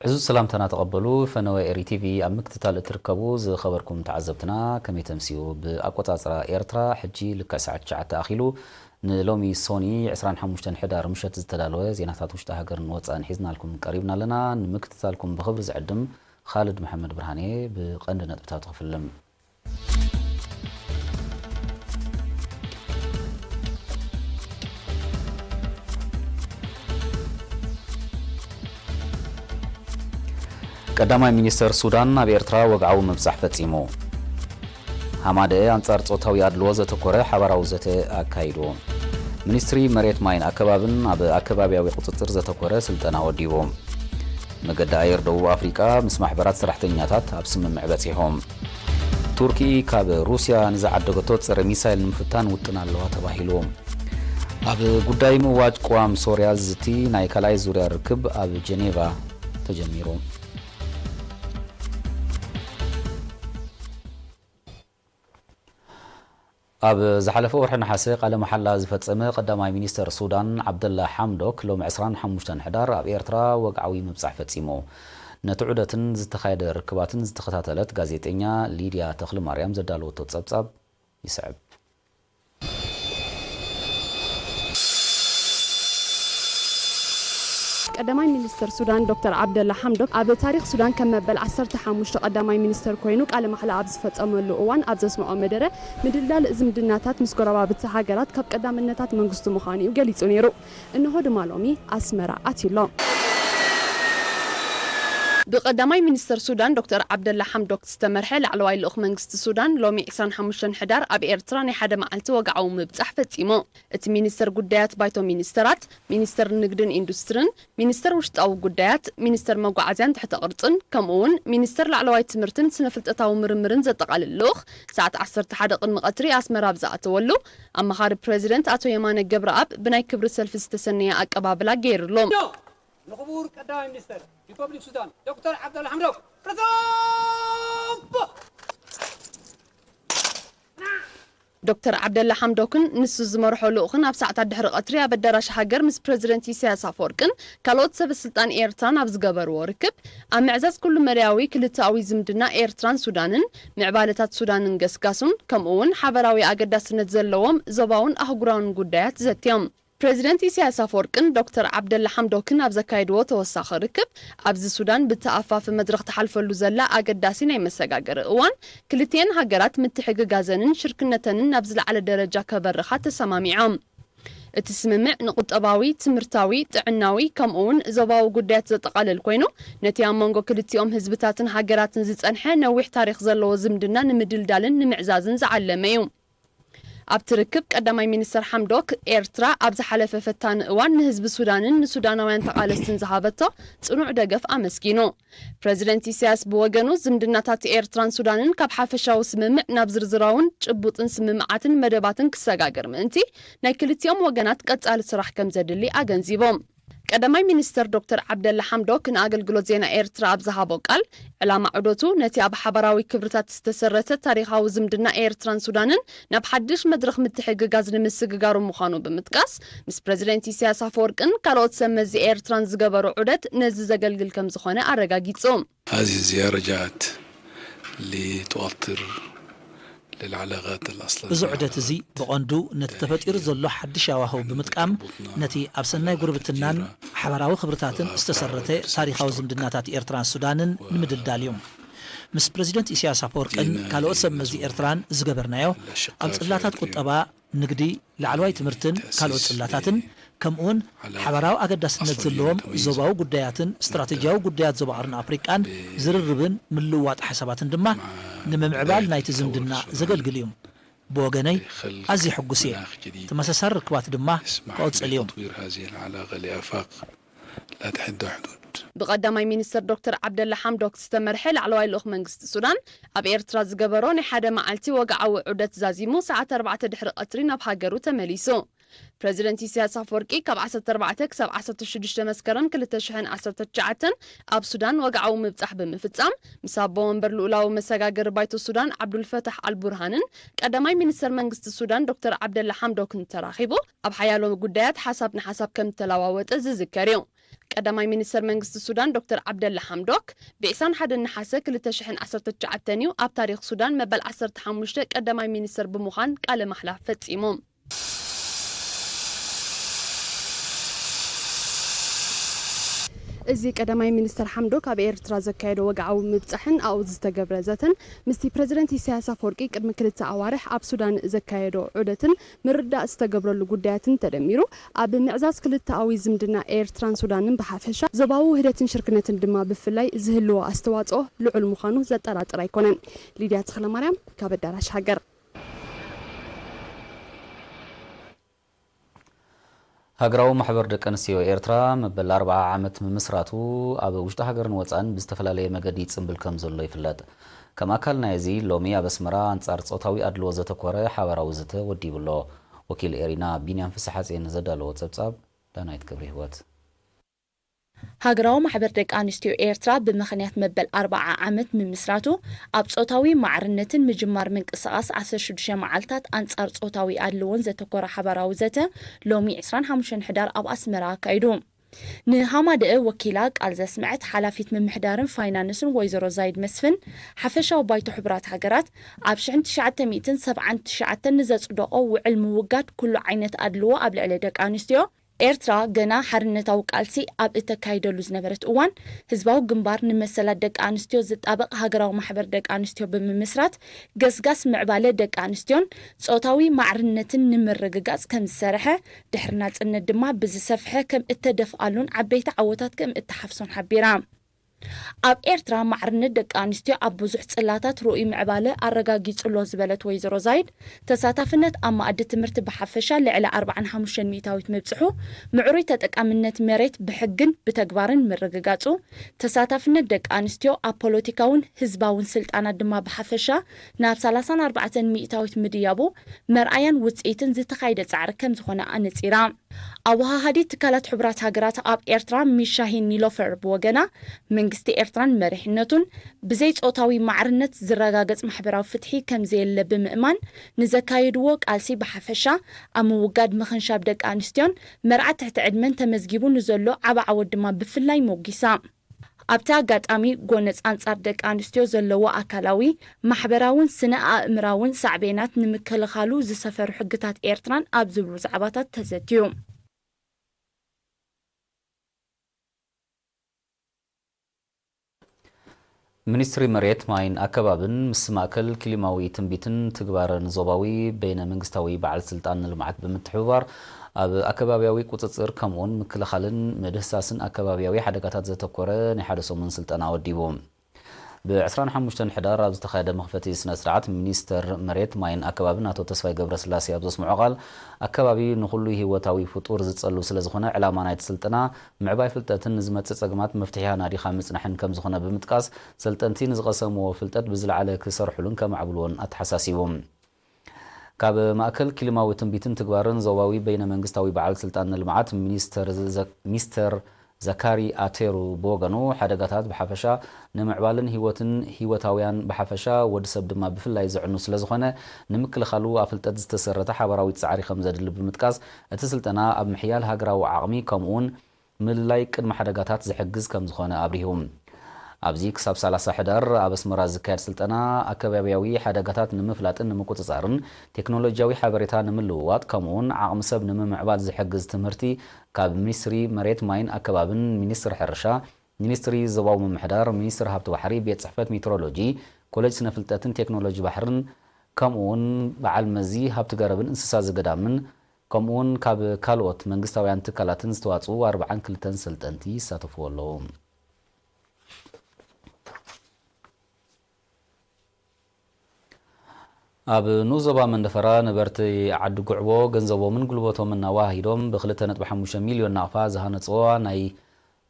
እዚ ሰላምታና ተቐበሉ። ፈነወ ኤሪ ቲቪ ኣብ ምክትታል እትርከቡ ዝኸበርኩም ተዓዘብትና፣ ከመይ ተምስዩ? ብኣቆጻጽራ ኤርትራ፣ ሕጂ ልክዕ ሰዓት ትሽዓተ ኣኺሉ። ንሎሚ ሶኒ፣ ዕስራን ሓሙሽተን ሕዳር ምሸት ዝተዳለወ ዜናታት ውሽጢ ሃገርን ወጻእን ሒዝናልኩም ቀሪብና ኣለና። ንምክትታልኩም ብኽብሪ ዝዕድም ኻልድ መሓመድ ብርሃኔ። ብቐንዲ ነጥብታቱ ክፍልም። ቀዳማይ ሚኒስተር ሱዳን ኣብ ኤርትራ ወግዓዊ ምብጻሕ ፈጺሙ። ሃማደኤ ኣንጻር ጾታዊ ኣድልዎ ዘተኮረ ሓባራዊ ዘተ ኣካይዱ። ሚኒስትሪ መሬት ማይን ኣከባብን ኣብ ኣከባብያዊ ቁጽጽር ዘተኮረ ስልጠና ወዲቡ። መገዲ ኣየር ደቡብ ኣፍሪቃ ምስ ማሕበራት ሰራሕተኛታት ኣብ ስምምዕ በጺሖም። ቱርኪ ካብ ሩስያ ንዝዓደገቶ ጸረ ሚሳይል ንምፍታን ውጥን ኣለዋ ተባሂሉ። ኣብ ጉዳይ ምእዋጅ ቅዋም ሶርያ ዝዝቲ ናይ ካልኣይ ዙርያ ርክብ ኣብ ጀኔቫ ተጀሚሩ። ኣብ ዝሓለፈ ወርሒ ነሓሰ ቃለ መሓላ ዝፈጸመ ቀዳማይ ሚኒስተር ሱዳን ዓብደላ ሓምዶክ ሎሚ ዕስራን ሓሙሽተን ሕዳር ኣብ ኤርትራ ወግዓዊ ምብጻሕ ፈጺሙ። ነቲ ዑደትን ዝተኻየደ ርክባትን ዝተኸታተለት ጋዜጠኛ ሊድያ ተኽለማርያም ዘዳለወቶ ጸብጻብ ይስዕብ። ቀዳማይ ሚኒስተር ሱዳን ዶክተር ዓብደላ ሓምዶክ ኣብ ታሪኽ ሱዳን ከም መበል ዓሰርተ ሓሙሽተ ቀዳማይ ሚኒስተር ኮይኑ ቃለ ማሕላ ኣብ ዝፈጸመሉ እዋን ኣብ ዘስምዖ መደረ፣ ምድልዳል ዝምድናታት ምስ ጎረባብቲ ሃገራት ካብ ቀዳምነታት መንግስቱ ምዃኑ እዩ ገሊጹ ነይሩ። እንሆ ድማ ሎሚ ኣስመራ ኣትዩ ኣሎ። ብቀዳማይ ሚኒስተር ሱዳን ዶክተር ዓብደላ ሓምዶክ ዝተመርሐ ላዕለዋይ ልኡኽ መንግስቲ ሱዳን ሎሚ ዕስራን ሓሙሽተን ሕዳር ኣብ ኤርትራ ናይ ሓደ መዓልቲ ወግዓዊ ምብጻሕ ፈጺሙ። እቲ ሚኒስተር ጉዳያት ባይቶ ሚኒስተራት፣ ሚኒስተር ንግድን ኢንዱስትርን፣ ሚኒስተር ውሽጣዊ ጉዳያት፣ ሚኒስተር መጓዓዝያን ትሕተ ቅርጽን፣ ከምኡ እውን ሚኒስተር ላዕለዋይ ትምህርትን ስነ ፍልጠታዊ ምርምርን ዘጠቓልል ልኡኽ፣ ሰዓት ዓሰርተ ሓደ ቅድሚ ቀትሪ ኣስመራ ኣብ ዝኣተወሉ፣ ኣማኻሪ ፕረዚደንት ኣቶ የማነ ገብረኣብ ብናይ ክብሪ ሰልፊ ዝተሰነየ ኣቀባብላ ገይሩሉ። ንኽቡር ቀዳማይ ሚኒስተር ሪፐብሊክ ሱዳን ዶክተር ዓብደላ ሓምዶክ ርቶቦ ዶክተር ዓብደላ ሓምዶክን ንሱ ዝመርሖ ልኡኽን ኣብ ሰዓታት ድሕሪ ቀትሪ ኣብ ኣዳራሽ ሃገር ምስ ፕረዚደንት ኢሳያስ ኣፈወርቅን ካልኦት ሰበ ስልጣን ኤርትራን ኣብ ዝገበርዎ ርክብ፣ ኣብ ምዕዛዝ ኩሉ መዳያዊ ክልተኣዊ ዝምድና ኤርትራን ሱዳንን፣ ምዕባለታት ሱዳንን ገስጋሱን፣ ከምኡ እውን ሓበራዊ ኣገዳስነት ዘለዎም ዞባውን ኣህጉራውን ጉዳያት ዘትዮም። ፕረዚደንት ኢሳያስ ኣፈወርቅን ዶክተር ዓብደላ ሓምዶክን ኣብ ዘካየድዎ ተወሳኺ ርክብ፣ ኣብዚ ሱዳን ብተኣፋፊ መድረኽ ትሓልፈሉ ዘላ ኣገዳሲ ናይ መሰጋገሪ እዋን፣ ክልቲኤን ሃገራት ምትሕግጋዘንን ሽርክነተንን ናብ ዝለዓለ ደረጃ ከበርኻ ተሰማሚዖም። እቲ ስምምዕ ንቁጠባዊ፣ ትምህርታዊ፣ ጥዕናዊ፣ ከምኡ እውን ዞባዊ ጉዳያት ዘጠቓልል ኮይኑ፣ ነቲ ኣብ መንጎ ክልቲኦም ህዝብታትን ሃገራትን ዝጸንሐ ነዊሕ ታሪኽ ዘለዎ ዝምድና ንምድልዳልን ንምዕዛዝን ዝዓለመ እዩ። ኣብቲ ርክብ ቀዳማይ ሚኒስተር ሓምዶክ፣ ኤርትራ ኣብ ዝሓለፈ ፈታኒ እዋን ንህዝቢ ሱዳንን ንሱዳናውያን ተቓለስትን ዝሃበቶ ጽኑዕ ደገፍ ኣመስጊኑ። ፕረዚደንት ኢሳያስ ብወገኑ፣ ዝምድናታት ኤርትራን ሱዳንን ካብ ሓፈሻዊ ስምምዕ ናብ ዝርዝራውን ጭቡጥን ስምምዓትን መደባትን ክሰጋገር ምእንቲ፣ ናይ ክልቲኦም ወገናት ቀጻሊ ስራሕ ከም ዘድሊ ኣገንዚቦም። ቀዳማይ ሚኒስተር ዶክተር ዓብደላ ሓምዶክ ንኣገልግሎት ዜና ኤርትራ ኣብ ዝሃቦ ቃል፣ ዕላማ ዑደቱ ነቲ ኣብ ሓባራዊ ክብርታት ዝተሰረተ ታሪኻዊ ዝምድና ኤርትራን ሱዳንን ናብ ሓድሽ መድረኽ ምትሕግጋዝ ንምስግጋሩ ምዃኑ ብምጥቃስ፣ ምስ ፕረዚደንት ኢሳያስ ኣፈወርቅን ካልኦት ሰብ መዚ ኤርትራን ዝገበሮ ዑደት ነዚ ዘገልግል ከም ዝኾነ ኣረጋጊጹ። هذه الزيارة جاءت لتؤطر للعلاقات الأصلية. እዚ ዑደት እዚ ብቐንዱ ነቲ ተፈጢሩ ዘሎ ሓድሽ ሃዋህው ብምጥቃም፣ ነቲ ኣብ ሰናይ ጉርብትናን ሓባራዊ ክብርታትን ዝተሰረተ ታሪኻዊ ዝምድናታት ኤርትራን ሱዳንን ንምድልዳል እዩ። ምስ ፕረዚደንት ኢሳያስ ኣፈወርቅን ካልኦት ሰብ መዚ ኤርትራን ዝገበርናዮ፣ ኣብ ጽላታት ቁጠባ፣ ንግዲ፣ ላዕለዋይ ትምህርትን ካልኦት ጽላታትን፣ ከምኡውን ሓባራዊ ኣገዳስነት ዘለዎም ዞባዊ ጉዳያትን ስትራተጂያዊ ጉዳያት ዞባ ቀርኒ ኣፍሪቃን ዝርርብን ምልውዋጥ ሓሳባትን ድማ ንምምዕባል ናይቲ ዝምድና ዘገልግል እዩ። ብወገነይ ኣዝየ ሕጉስ እየ። ተመሳሳሊ ርክባት ድማ ክቕጽል እዩ። ብቐዳማይ ሚኒስተር ዶክተር ዓብደላ ሓምዶክ ዝተመርሐ ላዕለዋይ ልኡኽ መንግስቲ ሱዳን ኣብ ኤርትራ ዝገበሮ ናይ ሓደ መዓልቲ ወግዓዊ ዑደት ዛዚሙ ሰዓት ኣርባዕተ ድሕሪ ቀትሪ ናብ ሃገሩ ተመሊሱ። ፕረዚደንት ኢሳያስ ኣፈወርቂ ካብ ዓሰርተ ኣርባዕተ ክሳብ ዓሰርተ ሽዱሽተ መስከረም ክልተ ሽሕን ዓሰርተ ትሽዓተን ኣብ ሱዳን ወግዓዊ ምብጻሕ ብምፍጻም፣ ምስ ኣቦ ወንበር ልኡላዊ መሰጋገሪ ባይቶ ሱዳን ዓብዱልፈታሕ ኣልቡርሃንን ቀዳማይ ሚኒስተር መንግስቲ ሱዳን ዶክተር ዓብደላ ሓምዶክን ተራኺቡ ኣብ ሓያሎ ጉዳያት ሓሳብ ንሓሳብ ከም ዝተለዋወጠ ዝዝከር እዩ። ቀዳማይ ሚኒስተር መንግስቲ ሱዳን ዶክተር ዓብደላ ሓምዶክ ብ ዕስራን ሓደን ነሓሰ ክልተ ሽሕን ዓሰርተ ትሽዓተን እዩ ኣብ ታሪኽ ሱዳን መበል ዓሰርተ ሓሙሽተ ቀዳማይ ሚኒስተር ብምዃን ቃለ ማሕላ ፈጺሙ። እዚ ቀዳማይ ሚኒስተር ሓምዶክ ኣብ ኤርትራ ዘካየዶ ወግዓዊ ምብጻሕን ኣብኡ ዝተገብረ ዘተን ምስቲ ፕረዚደንት ኢሳያስ ኣፈወርቂ ቅድሚ ክልተ ኣዋርሕ ኣብ ሱዳን ዘካየዶ ዑደትን ምርዳእ ዝተገብረሉ ጉዳያትን ተደሚሩ ኣብ ምዕዛዝ ክልተኣዊ ዝምድና ኤርትራን ሱዳንን ብሓፈሻ ዞባዊ ውህደትን ሽርክነትን ድማ ብፍላይ ዝህልዎ ኣስተዋጽኦ ልዑል ምዃኑ ዘጠራጥር ኣይኮነን። ሊድያ ተኽለማርያም ካብ ኣዳራሽ ሃገር። ሃገራዊ ማሕበር ደቂ ኣንስትዮ ኤርትራ መበል ኣርብዓ ዓመት ምምስራቱ ኣብ ውሽጢ ሃገርን ወጻእን ብዝተፈላለየ መገዲ ይጽንብል ከም ዘሎ ይፍለጥ። ከም ኣካል ናይዚ ሎሚ ኣብ ኣስመራ ኣንጻር ጾታዊ ኣድልዎ ዘተኮረ ሓባራዊ ዘተ ወዲቡ ኣሎ። ወኪል ኤሪና ቢንያም ፍስሓጽየን ዘዳለዎ ጸብጻብ ዳናይት ክብሪ ህይወት። ሃገራዊ ማሕበር ደቂ ኣንስትዮ ኤርትራ ብምኽንያት መበል ኣርብዓ ዓመት ምምስራቱ ኣብ ጾታዊ ማዕርነትን ምጅማር ምንቅስቓስ ዓሰርተ ሽዱሽተ መዓልታት ኣንጻር ጾታዊ ኣድልዎን ዘተኮረ ሓባራዊ ዘተ ሎሚ ዕስራን ሓሙሽተን ሕዳር ኣብ ኣስመራ ኣካይዱ። ንሃማደአ ወኪላ ቃል ዘስምዐት ሓላፊት ምምሕዳርን ፋይናንስን ወይዘሮ ዛይድ መስፍን፣ ሓፈሻዊ ባይቶ ሕቡራት ሃገራት ኣብ ሽሕን ትሽዓተ ሚእትን ሰብዓን ትሽዓተን ንዘጽደቖ ውዕል ምውጋድ ኩሉ ዓይነት ኣድልዎ ኣብ ልዕሊ ደቂ ኣንስትዮ ኤርትራ ገና ሓርነታዊ ቃልሲ ኣብ እተካይደሉ ዝነበረት እዋን፣ ህዝባዊ ግንባር ንመሰላት ደቂ ኣንስትዮ ዝጣበቕ ሃገራዊ ማሕበር ደቂ ኣንስትዮ ብምምስራት፣ ገስጋስ ምዕባለ ደቂ ኣንስትዮን ጾታዊ ማዕርነትን ንምርግጋጽ ከም ዝሰርሐ፣ ድሕሪ ናጽነት ድማ ብዝሰፍሐ ከም እተደፍኣሉን ዓበይቲ ዓወታት ከም እተሓፍሶን ሓቢራ። ኣብ ኤርትራ ማዕርነት ደቂ ኣንስትዮ ኣብ ብዙሕ ጽላታት ርኡይ ምዕባለ ኣረጋጊጹ ኣሎ ዝበለት ወይዘሮ ዛይድ፣ ተሳታፍነት ኣብ መኣዲ ትምህርቲ ብሓፈሻ ልዕሊ ኣርብዓን ሓሙሽተን ሚእታዊት ምብጽሑ፣ ምዕሩይ ተጠቃምነት መሬት ብሕግን ብተግባርን ምርግጋጹ፣ ተሳታፍነት ደቂ ኣንስትዮ ኣብ ፖለቲካውን ህዝባውን ስልጣናት ድማ ብሓፈሻ ናብ ሰላሳን ኣርባዕተን ሚእታዊት ምድያቡ መርኣያን ውጽኢትን ዝተኻየደ ጻዕሪ ከም ዝኾነ ኣነጺራ። ኣወሃሃዲ ትካላት ሕቡራት ሃገራት ኣብ ኤርትራ ሚሻሂን ኒሎፈር ብወገና፣ መንግስቲ ኤርትራን መሪሕነቱን ብዘይ ጾታዊ ማዕርነት ዝረጋገጽ ማሕበራዊ ፍትሒ ከም ዘየለ ብምእማን፣ ንዘካየድዎ ቃልሲ ብሓፈሻ፣ ኣብ ምውጋድ ምኽንሻብ ደቂ ኣንስትዮን መርዓ ትሕቲ ዕድመን ተመዝጊቡ ንዘሎ ዓቢ ዓወት ድማ ብፍላይ ሞጊሳ። ኣብቲ ኣጋጣሚ፣ ጎነጽ ኣንጻር ደቂ ኣንስትዮ ዘለዎ ኣካላዊ፣ ማሕበራውን ስነ ኣእምራውን ሳዕቤናት ንምክልኻሉ ዝሰፈሩ ሕግታት ኤርትራን ኣብ ዝብሉ ዛዕባታት ተዘትዩ። ሚኒስትሪ መሬት፣ ማይን ኣከባብን ምስ ማእከል ክሊማዊ ትንቢትን ትግባረን ዞባዊ በይነ መንግስታዊ በዓል ስልጣን ንልምዓት ብምትሕብባር ኣብ ኣከባብያዊ ቁጽጽር ከምኡውን ምክልኻልን ምድህሳስን ኣከባብያዊ ሓደጋታት ዘተኮረ ናይ ሓደ ሰሙን ስልጠና ወዲቡ። ብ ዕስራን ሓሙሽተን ሕዳር ኣብ ዝተኻየደ መኽፈቲ ስነ ስርዓት ሚኒስተር መሬት ማይን ኣከባብን ኣቶ ተስፋይ ገብረስላሴ ኣብ ዘስምዖ ቃል፣ ኣከባቢ ንኹሉ ህይወታዊ ፍጡር ዝጸሉ ስለ ዝኾነ ዕላማ ናይቲ ስልጠና ምዕባይ ፍልጠትን ንዝመጽእ ጸገማት መፍትሒ ኣናዲኻ ምጽናሕን ከም ዝኾነ ብምጥቃስ፣ ሰልጠንቲ ንዝቐሰምዎ ፍልጠት ብዝለዓለ ክሰርሑሉን ከማዕብልዎን ኣተሓሳሲቡ። ካብ ማእከል ክሊማዊ ትንቢትን ትግባርን ዞባዊ በይነ መንግስታዊ በዓል ስልጣን ንልምዓት ሚኒስተር ዘ- ሚስተር ዘካሪ ኣቴሩ ብወገኑ፣ ሓደጋታት ብሓፈሻ ንምዕባልን ህይወትን ህይወታውያን ብሓፈሻ ወዲ ሰብ ድማ ብፍላይ ዘዕኑ ስለ ዝኾነ፣ ንምክልኻሉ ኣብ ፍልጠት ዝተሰረተ ሓባራዊ ጻዕሪ ከም ዘድሊ ብምጥቃስ፣ እቲ ስልጠና ኣብ ምሕያል ሃገራዊ ዓቕሚ ከምኡውን ምልላይ ቅድመ ሓደጋታት ዝሕግዝ ከም ዝኾነ ኣብሪሁ። ኣብዚ ክሳብ ሰላሳ ሕዳር ኣብ ኣስመራ ዝካየድ ስልጠና ኣከባብያዊ ሓደጋታት ንምፍላጥን ንምቁጽጻርን ቴክኖሎጂያዊ ሓበሬታ ንምልውዋጥ ከምኡውን ዓቕሚ ሰብ ንምምዕባል ዝሕግዝ ትምህርቲ ካብ ሚኒስትሪ መሬት ማይን ኣከባብን ሚኒስትሪ ሕርሻ፣ ሚኒስትሪ ዞባዊ ምምሕዳር፣ ሚኒስትሪ ሃብቲ ባሕሪ፣ ቤት ጽሕፈት ሜትሮሎጂ፣ ኮሌጅ ስነ ፍልጠትን ቴክኖሎጂ ባሕርን ከምኡውን በዓል መዚ ሃብቲ ገረብን እንስሳ ዘገዳምን ከምኡውን ካብ ካልኦት መንግስታውያን ትካላትን ዝተዋጽኡ ኣርብዓን ክልተን ሰልጠንቲ ይሳተፍዎ ኣለዉ። ኣብ ንኡስ ዞባ መንደፈራ ነበርቲ ዓዲ ጉዕቦ ገንዘቦምን ጉልበቶምን ኣዋሃሂዶም ብክልተ ነጥቢ ሓሙሽተ ሚልዮን ናቕፋ ዝሃነፅዋ ናይ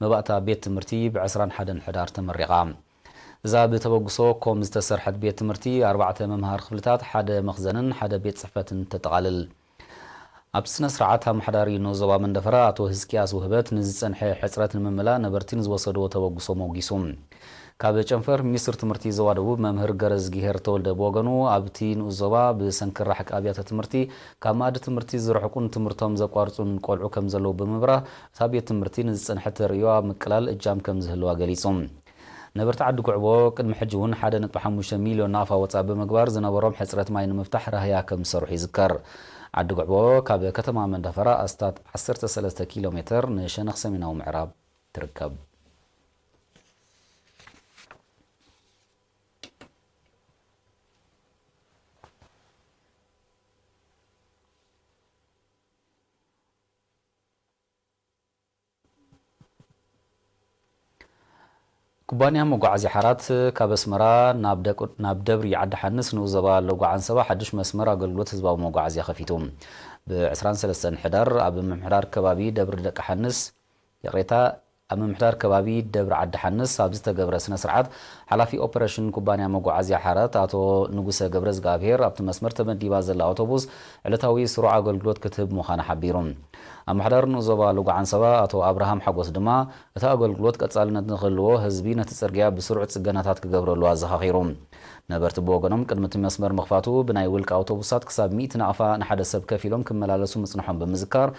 መባእታ ቤት ትምህርቲ ብ ዕስራን ሓደን ሕዳር ተመሪቓ። እዛ ብተበግሶ ኮም ዝተሰርሐት ቤት ትምህርቲ ኣርባዕተ መምሃሪ ክፍልታት፣ ሓደ መኽዘንን ሓደ ቤት ፅሕፈትን ተጠቓልል። ኣብ ስነ ስርዓት፣ ኣመሓዳሪ ንኡስ ዞባ መንደፈራ ኣቶ ህዝቅያስ ውህበት ንዝጸንሐ ሕጽረት ንምምላእ ነበርቲ ንዝወሰድዎ ተበግሶ ሞጒሱ። ካብ ጨንፈር፣ ሚኒስትር ትምህርቲ ዞባ ደቡብ መምህር ገረዝጊሄር ተወልደ ብወገኑ፣ ኣብቲ ንኡስ ዞባ ብሰንኪ ራሕቂ ኣብያተ ትምህርቲ ካብ መኣዲ ትምህርቲ ዝርሕቁን ትምህርቶም ዘቋርጹን ቆልዑ ከም ዘለዉ ብምብራህ፣ እታ ቤት ትምህርቲ ንዝጸንሐ ተርእዮ ኣብ ምቅላል እጃም ከም ዝህልዋ ገሊጹ። ነበርቲ ዓዲ ጉዕቦ ቅድሚ ሕጂ እውን ሓደ ነጥቢ ሓሙሽተ ሚልዮን ናቕፋ ወጻኢ ብምግባር ዝነበሮም ሕጽረት ማይ ንምፍታሕ ራህያ ከም ዝሰርሑ ይዝከር። ዓዲ ጉዕቦ ካብ ከተማ መንደፈራ ኣስታት ዓሰርተ ሰለስተ ኪሎ ሜትር ንሸነኽ ሰሜናዊ ምዕራብ ትርከብ። ኩባንያ መጓዓዝያ ሓራት ካብ ኣስመራ ናብ ደቅ-፣ ናብ ደብሪ ዓዲ ሓንስ ንኡስ ዞባ ሎጎ ዓንሰባ ሓድሽ መስመር ኣገልግሎት ህዝባዊ መጓዓዝያ ከፊቱ። ብ ዕስራን ሰለስተን ሕዳር ኣብ ምምሕዳር ከባቢ ደብሪ ደቂ ሓንስ፣ ይቕሬታ፣ ኣብ ምምሕዳር ከባቢ ደብሪ ዓዲ ሓንስ ኣብ ዝተገብረ ስነ ስርዓት፣ ሓላፊ ኦፐሬሽን ኩባንያ መጓዓዝያ ሓራት ኣቶ ንጉሰ ገብረዝግኣብሄር፣ ኣብቲ መስመር ተመዲባ ዘላ ኣውቶቡስ ዕለታዊ ስሩዕ ኣገልግሎት ክትህብ ምዃና ሓቢሩ። ኣመሓዳሪ ንኡስ ዞባ ሎጎ ዓንሰባ ኣቶ ኣብርሃም ሓጎስ ድማ፣ እቲ ኣገልግሎት ቀጻልነት ንክህልዎ ህዝቢ ነቲ ጽርግያ ብስሩዕ ጽገናታት ክገብረሉ ኣዘኻኺሩ። ነበርቲ ብወገኖም፣ ቅድሚ እቲ መስመር ምኽፋቱ ብናይ ውልቂ ኣውቶቡሳት ክሳብ ሚእቲ ናቕፋ ንሓደ ሰብ ከፊሎም ክመላለሱ ምጽንሖም ብምዝካር፣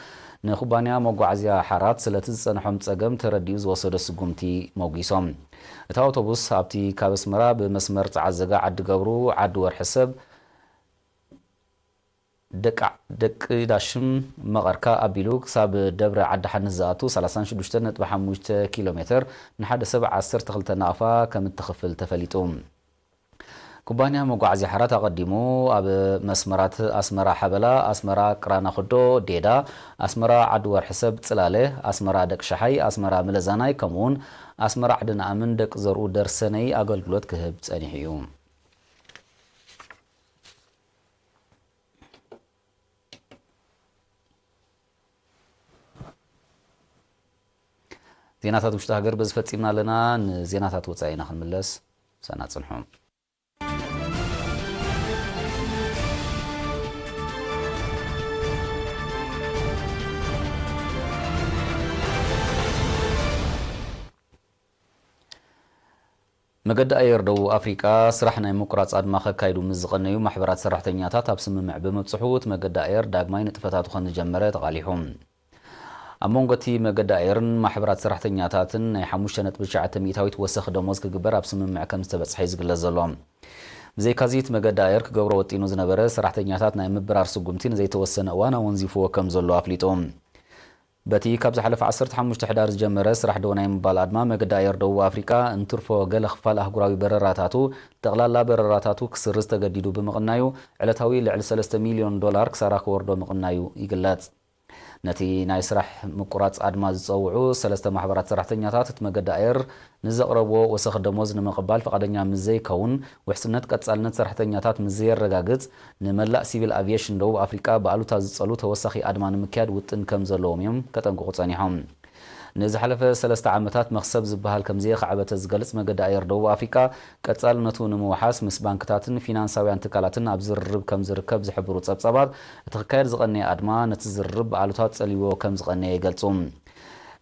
ንኩባንያ መጓዓዝያ ሓራት ስለቲ ዝጸንሖም ጸገም ተረዲኡ ዝወሰዶ ስጉምቲ ሞጒሶም። እቲ ኣውቶቡስ ኣብቲ ካብ ኣስመራ ብመስመር ጸዓዘጋ፣ ዓዲ ገብሩ፣ ዓዲ ወርሒ ሰብ፣ ደቂ፣ ደቂ ዳሽም መቐርካ ኣቢሉ ክሳብ ደብረ ዓዲ ሓንስ ዝኣቱ ሰላሳን ሽዱሽተን ነጥቢ ሓሙሽተ ኪሎ ሜትር፣ ንሓደ ሰብ ዓሰርተ ክልተ ናቕፋ ከም እትኽፍል ተፈሊጡ። ኩባንያ መጓዓዝያ ሓራት ኣቐዲሙ ኣብ መስመራት ኣስመራ ሓበላ፣ ኣስመራ ቅራና ኩዶ ዴዳ፣ ኣስመራ ዓዲ ወርሒ ሰብ ጽላለ፣ ኣስመራ ደቂ ሸሓይ፣ ኣስመራ ምለዛናይ፣ ከምኡውን ኣስመራ ዓዲ ነኣምን ደቂ ዘርኡ ደርሰነይ ኣገልግሎት ክህብ ጸኒሑ እዩ። ዜናታት ውሽጢ ሃገር በዚ ፈጺምና ኣለና። ንዜናታት ወጻኢ ኢና ክንምለስ። ምሳና ጽንሑ። መገዲ ኣየር ደቡብ ኣፍሪቃ ስራሕ ናይ ምቁራጽ ኣድማ ከካይዱ ምስ ዝቐነዩ ማሕበራት ሰራሕተኛታት ኣብ ስምምዕ ብምብጽሑ፣ እቲ መገዲ ኣየር ዳግማይ ንጥፈታቱ ከም ዝጀመረ ተቓሊሑ። ኣብ መንጎ እቲ መገዲ ኣየርን ማሕበራት ሰራሕተኛታትን ናይ ሓሙሽተ ነጥቢ ትሽዓተ ሚእታዊት ወሰኽ ደሞዝ ክግበር ኣብ ስምምዕ ከም ዝተበጽሐ እዩ ዝግለጽ ዘሎ። ብዘይካዚ፣ እቲ መገዲ ኣየር ክገብሮ ወጢኑ ዝነበረ ሰራሕተኛታት ናይ ምብራር ስጉምቲ ንዘይተወሰነ እዋን ኣወንዚፍዎ ከም ዘሎ ኣፍሊጡ። በቲ ካብ ዝሓለፈ ዓሰርተ ሓሙሽተ ሕዳር ዝጀመረ ስራሕ ደው ናይ ምባል ኣድማ መገዲ ኣየር ደቡብ ኣፍሪቃ እንትርፎ ገለ ክፋል ኣህጉራዊ በረራታቱ፣ ጠቕላላ በረራታቱ ክስርዝ ተገዲዱ ብምቕናዩ፣ ዕለታዊ ልዕሊ ሰለስተ ሚልዮን ዶላር ክሳራ ክወርዶ ምቕናዩ ይግለጽ። ነቲ ናይ ስራሕ ምቁራጽ ኣድማ ዝጸውዑ ሰለስተ ማሕበራት ሰራሕተኛታት፣ እቲ መገዲ ኣየር ንዘቕረብዎ ወሰኽ ደሞዝ ንምቕባል ፍቓደኛ ምስ ዘይከውን፣ ውሕስነት ቀጻልነት ሰራሕተኛታት ምስ ዘየረጋግጽ፣ ንመላእ ሲቪል ኣቪየሽን ደቡብ ኣፍሪቃ ብኣሉታ ዝጸሉ ተወሳኺ ኣድማ ንምክያድ ውጥን ከም ዘለዎም እዮም ከጠንቅቑ ጸኒሖም። ንዝሓለፈ ሰለስተ ዓመታት መኽሰብ ዝበሃል ከም ዘየኻዕበተ ዝገልጽ መገዲ ኣየር ደቡብ ኣፍሪቃ፣ ቀጻልነቱ ንምውሓስ ምስ ባንክታትን ፊናንሳውያን ትካላትን ኣብ ዝርርብ ከም ዝርከብ ዝሕብሩ ጸብጻባት፣ እቲ ክካየድ ዝቐነየ ኣድማ ነቲ ዝርርብ ብኣሉታ ጸልይዎ ከም ዝቐነየ ይገልጹ።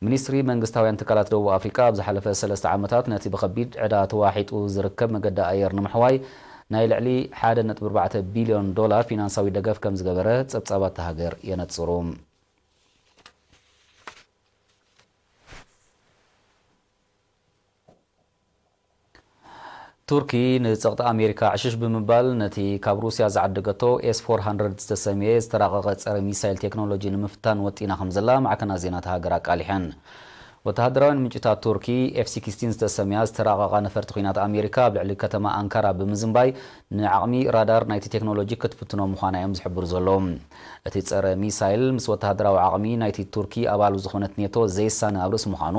ሚኒስትሪ መንግስታውያን ትካላት ደቡብ ኣፍሪቃ ኣብ ዝሓለፈ ሰለስተ ዓመታት ነቲ ብኸቢድ ዕዳ ተዋሒጡ ዝርከብ መገዲ ኣየር ንምሕዋይ ናይ ልዕሊ ሓደ ነጥቢ ኣርባዕተ ቢልዮን ዶላር ፊናንሳዊ ደገፍ ከም ዝገበረ ጸብጻባት እታ ሃገር የነጽሩ። ቱርኪ ንጸቕጢ ኣሜሪካ ዕሽሽ ብምባል፣ ነቲ ካብ ሩስያ ዝዓደገቶ ኤስ ፎር ሃንድረድ ዝተሰምየ ዝተራቐቐ ጸረ ሚሳይል ቴክኖሎጂ ንምፍታን ወጢና ከም ዘላ ማዕከናት ዜና እታ ሃገር ኣቃሊሐን። ወተሃደራውያን ምንጭታት ቱርኪ፣ ኤፍ ሲክስቲን ዝተሰምያ ዝተራቐቓ ነፈርቲ ኲናት ኣሜሪካ ኣብ ልዕሊ ከተማ ኣንካራ ብምዝንባይ፣ ንዓቕሚ ራዳር ናይቲ ቴክኖሎጂ ክትፍትኖ ምዃና እዮም ዝሕብሩ ዘለዉ። እቲ ጸረ ሚሳይል ምስ ወተሃደራዊ ዓቕሚ ናይቲ ቱርኪ ኣባሉ ዝኾነት ኔቶ ዘይሳነ ኣብ ርእሲ ምዃኑ፣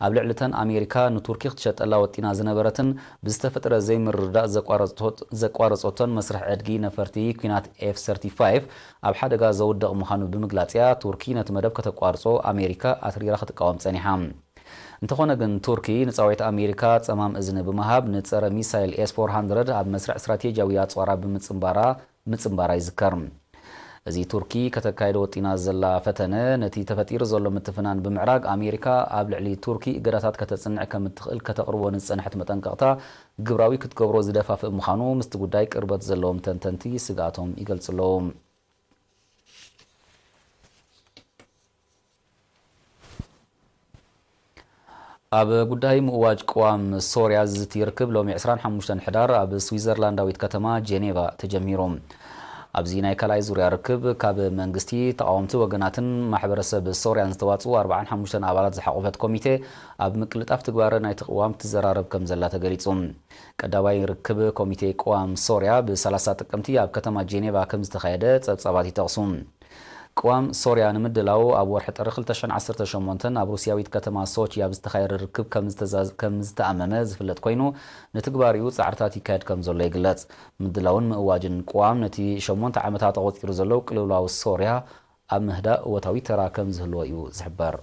ኣብ ልዕሊ እተን ኣሜሪካ ንቱርኪ ክትሸጠላ ወጢና ዝነበረትን ብዝተፈጥረ ዘይምርድዳእ ዘቋረጾት-፣ ዘቋረጾቶን መስርሕ ዕድጊ ነፈርቲ ኲናት ኤፍ ሰርቲፋይቭ ኣብ ሓደጋ ዘውድቕ ምዃኑ ብምግላጽ እያ ቱርኪ ነቲ መደብ ከተቋርጾ ኣሜሪካ ኣትሪራ ክትቃወም ጸኒሓ። እንተኾነ ግን፣ ቱርኪ ንጻውዒት ኣሜሪካ ጸማም እዝኒ ብምሃብ፣ ንጸረ ሚሳይል ኤስ ፎር ሃንድረድ ኣብ መስርዕ ስትራቴጂያዊ ኣጽዋራ ብምጽንባራ፣ ምጽንባራ ይዝከር። እዚ ቱርኪ ከተካይዶ ወጢና ዘላ ፈተነ፣ ነቲ ተፈጢሩ ዘሎ ምትፍናን ብምዕራግ፣ ኣሜሪካ ኣብ ልዕሊ ቱርኪ እገዳታት ከተጽንዕ ከም እትኽእል ከተቕርቦ ንዝጸንሐት መጠንቀቕታ ግብራዊ ክትገብሮ ዝደፋፍእ ምዃኑ ምስቲ ጉዳይ ቅርበት ዘለዎም ተንተንቲ ስግኣቶም ይገልጹ ኣለዉ። ኣብ ጉዳይ ምእዋጅ ቅዋም ሶርያ ዝዝቲ ርክብ ሎሚ ዕስራን ሓሙሽተን ሕዳር ኣብ ስዊዘርላንዳዊት ከተማ ጄኔቫ ተጀሚሩ። ኣብዚ ናይ ካልኣይ ዙርያ ርክብ ካብ መንግስቲ፣ ተቓወምቲ ወገናትን ማሕበረሰብ ሶርያን ዝተዋጽኡ ኣርባዓን ሓሙሽተን ኣባላት ዝሓቖፈት ኮሚቴ ኣብ ምቅልጣፍ ትግባረ ናይቲ ቅዋም ትዘራረብ ከም ዘላ ተገሊጹ። ቀዳማይ ርክብ ኮሚቴ ቅዋም ሶርያ ብ30 ጥቅምቲ ኣብ ከተማ ጄኔቫ ከም ዝተኻየደ ጸብጻባት ይጠቕሱ። ቅዋም ሶርያ ንምድላው ኣብ ወርሒ ጥሪ ክልተ ሽሕን ዓሰርተ ሸሞንተን ኣብ ሩስያዊት ከተማ ሶቺ ኣብ ዝተኻየደ ርክብ ከም ዝተዛዝ-፣ ከም ዝተኣመመ ዝፍለጥ ኮይኑ፣ ንትግባሪኡ ጻዕርታት ይካየድ ከም ዘሎ ይግለጽ። ምድላውን ምእዋጅን ቅዋም ነቲ ሸሞንተ ዓመታት ኣቖጺሩ ዘሎ ቅልውላው ሶርያ ኣብ ምህዳእ እወታዊ ተራ ከም ዝህልዎ እዩ ዝሕበር።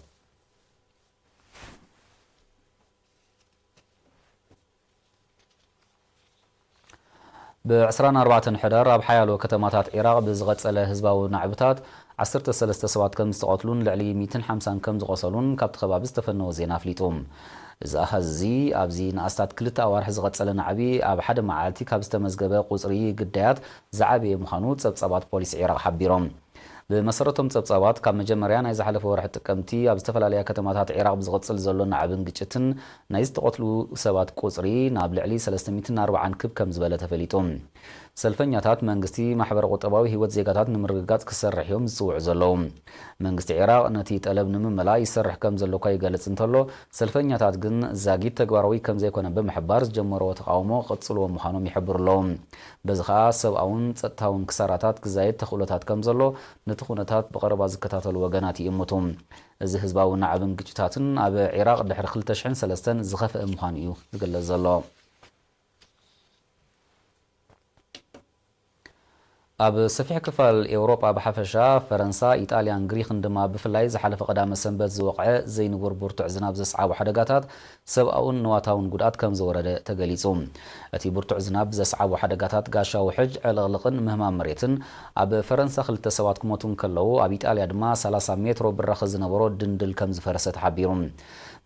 ብ ዕስራን ኣርባዕተን ሕዳር ኣብ ሓያሎ ከተማታት ዒራቕ ብዝቐጸለ ህዝባዊ ናዕብታት ዓሰርተ ሰለስተ ሰባት ከም ዝተቐትሉን ልዕሊ ሚእትን ሓምሳን ከም ዝቖሰሉን ካብቲ ከባቢ ዝተፈነወ ዜና ኣፍሊጡ። እዚ ኣሃዝ እዚ ኣብዚ ንኣስታት ክልተ ኣዋርሕ ዝቐጸለ ናዕቢ ኣብ ሓደ መዓልቲ ካብ ዝተመዝገበ ቁጽሪ ግዳያት ዝዓበየ ምዃኑ ጸብጻባት ፖሊስ ዒራቕ ሓቢሮም። ብመሰረቶም ጸብጻባት፣ ካብ መጀመርያ ናይ ዝሓለፈ ወርሒ ጥቅምቲ ኣብ ዝተፈላለያ ከተማታት ዒራቕ ብዝቕጽል ዘሎ ናዕብን ግጭትን ናይ ዝተቐትሉ ሰባት ቁጽሪ ናብ ልዕሊ ሰለስተ ሚእትን ኣርባዓን ክብ ከም ዝበለ ተፈሊጡ። ሰልፈኛታት መንግስቲ ማሕበረ ቁጠባዊ ህይወት ዜጋታት ንምርግጋጽ ክሰርሕ እዮም ዝጽውዑ ዘለዉ። መንግስቲ ዒራቕ ነቲ ጠለብ ንምምላእ ይሰርሕ ከም ዘሎ እኳ ይገልጽ እንተሎ፣ ሰልፈኛታት ግን ዛጊት ተግባራዊ ከም ዘይኮነ ብምሕባር ዝጀመርዎ ተቓውሞ ክቕጽልዎ ምዃኖም ይሕብሩ ኣለዉ። በዚ ኸኣ ሰብኣውን ጸጥታውን ክሳራታት ክዛየድ ተኽእሎታት ከም ዘሎ ነቲ ኩነታት ብቐረባ ዝከታተሉ ወገናት ይእምቱ። እዚ ህዝባዊ ናዕብን ግጭታትን ኣብ ዒራቕ ድሕሪ ክልተ ሽሕን ሰለስተን ዝኸፍአ ምዃኑ እዩ ዝግለጽ ዘሎ። ኣብ ሰፊሕ ክፋል ኤውሮጳ ብሓፈሻ፣ ፈረንሳ፣ ኢጣልያን ግሪኽን ድማ ብፍላይ ዝሓለፈ ቀዳመ ሰንበት ዝወቕዐ ዘይንቡር ብርቱዕ ዝናብ ዘስዓቦ ሓደጋታት ሰብኣውን ንዋታውን ጉድኣት ከም ዘወረደ ተገሊጹ። እቲ ብርቱዕ ዝናብ ዘስዓቦ ሓደጋታት ጋሻ ውሕጅ፣ ዕልቕልቕን ምህማም መሬትን ኣብ ፈረንሳ ክልተ ሰባት ክሞቱ እንከለዉ፣ ኣብ ኢጣልያ ድማ ሰላሳ ሜትሮ ብራኸ ዝነበሮ ድንድል ከም ዝፈረሰ ተሓቢሩ።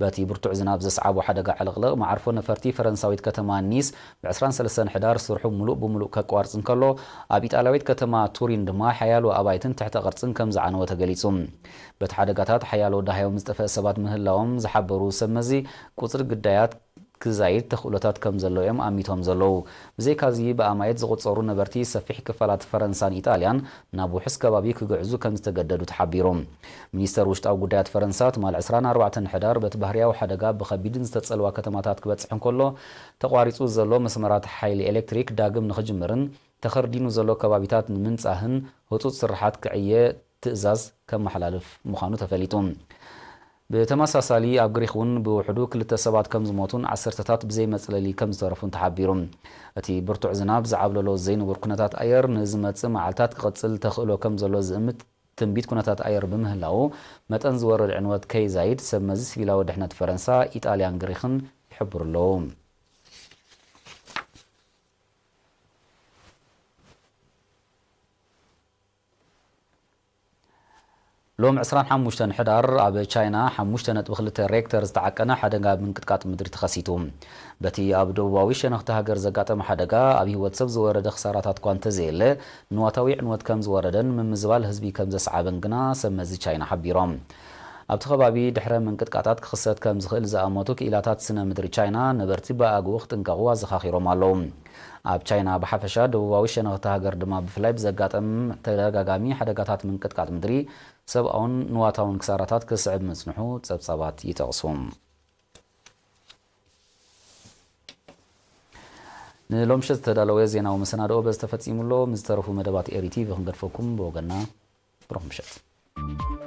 በቲ ብርቱዕ ዝናብ ዘስዓቦ ሓደጋ ዕልቕልቕ፣ መዓርፎ ነፈርቲ ፈረንሳዊት ከተማ ኒስ ብ ዕስራን ሰለስተን ሕዳር ስርሑ ምሉእ ብምሉእ ከቋርጽ እንከሎ፣ ኣብ ኢጣልያዊት ከተማ ቱሪን ድማ ሓያሎ ኣባይትን ትሕተ ቅርጽን ከም ዝዓነወ ተገሊጹ። በቲ ሓደጋታት ሓያሎ ደሃዮም ዝጠፍአ ሰባት ምህላዎም ዝሓበሩ ሰብ መዚ፣ ቁጽሪ ግዳያት ክዛይድ ተኽእሎታት ከም ዘሎ እዮም ኣሚቶም ዘለዉ። ብዘይካዚ፣ ብኣማየት ዝቑጸሩ ነበርቲ ሰፊሕ ክፋላት ፈረንሳን ኢጣልያን ናብ ውሑስ ከባቢ ክግዕዙ ከም ዝተገደዱ ተሓቢሩ። ሚኒስተር ውሽጣዊ ጉዳያት ፈረንሳ፣ ትማል ዕስራን ኣርባዕተን ሕዳር በቲ ባህርያዊ ሓደጋ ብኸቢድን ዝተጸልዋ ከተማታት ክበጽሕ እንከሎ፣ ተቋሪጹ ዘሎ መስመራት ሓይሊ ኤሌክትሪክ ዳግም ንኽጅምርን ተኸርዲኑ ዘሎ ከባቢታት ንምንጻህን ህጹጽ ስርሓት ክዕየ ትእዛዝ ከመሓላልፍ ምዃኑ ተፈሊጡ። ብተመሳሳሊ፣ ኣብ ግሪኽ እውን ብውሕዱ ክልተ ሰባት ከም ዝሞቱን ዓሰርተታት ብዘይ መጽለሊ ከም ዝተረፉን ተሓቢሩ። እቲ ብርቱዕ ዝናብ ዝዓብለሎ ዘይንቡር ኩነታት ኣየር ንዝመጽእ መዓልታት ክቕጽል ተኽእሎ ከም ዘሎ ዝእምት ትንቢት ኩነታት ኣየር ብምህላዉ፣ መጠን ዝወርድ ዕንወት ከይዛይድ ሰብ መዚ ሲቪላዊ ድሕነት ፈረንሳ፣ ኢጣልያን ግሪኽን ይሕብሩ ኣለዉ። ሎም ዕስራን ሓሙሽተን ሕዳር ኣብ ቻይና ሓሙሽተ ነጥቢ ክልተ ሬክተር ዝተዓቀነ ሓደጋ ምንቅጥቃጥ ምድሪ ተኸሲቱ። በቲ ኣብ ደቡባዊ ሸነኽቲ ሃገር ዘጋጠመ ሓደጋ ኣብ ህይወት ሰብ ዝወረደ ክሳራታት እኳ እንተዘየለ፣ ንዋታዊ ዕንወት ከም ዝወረደን ምምዝባል ህዝቢ ከም ዘስዓበን ግና ሰብ መዚ ቻይና ሓቢሮም። ኣብቲ ከባቢ ድሕረ ምንቅጥቃጣት ክኽሰት ከም ዝኽእል ዝኣመቱ ክኢላታት ስነ ምድሪ ቻይና፣ ነበርቲ ብኣግኡ ክጥንቀቑ ኣዘኻኺሮም ኣለዉ። ኣብ ቻይና ብሓፈሻ፣ ደቡባዊ ሸነኽቲ ሃገር ድማ ብፍላይ ብዘጋጠም ተደጋጋሚ ሓደጋታት ምንቅጥቃጥ ምድሪ፣ ሰብኣውን ንዋታውን ክሳራታት ክስዕብ ምጽንሑ ጸብጻባት ይጠቕሱ። ንሎምሸት ዝተዳለወ ዜናዊ መሰናድኦ በዚ ተፈጺሙ ኣሎ። ምስ ዝተረፉ መደባት ኤሪ ቲቪ ክንገድፈኩም ብወገንና ብሩኽ ምሸት።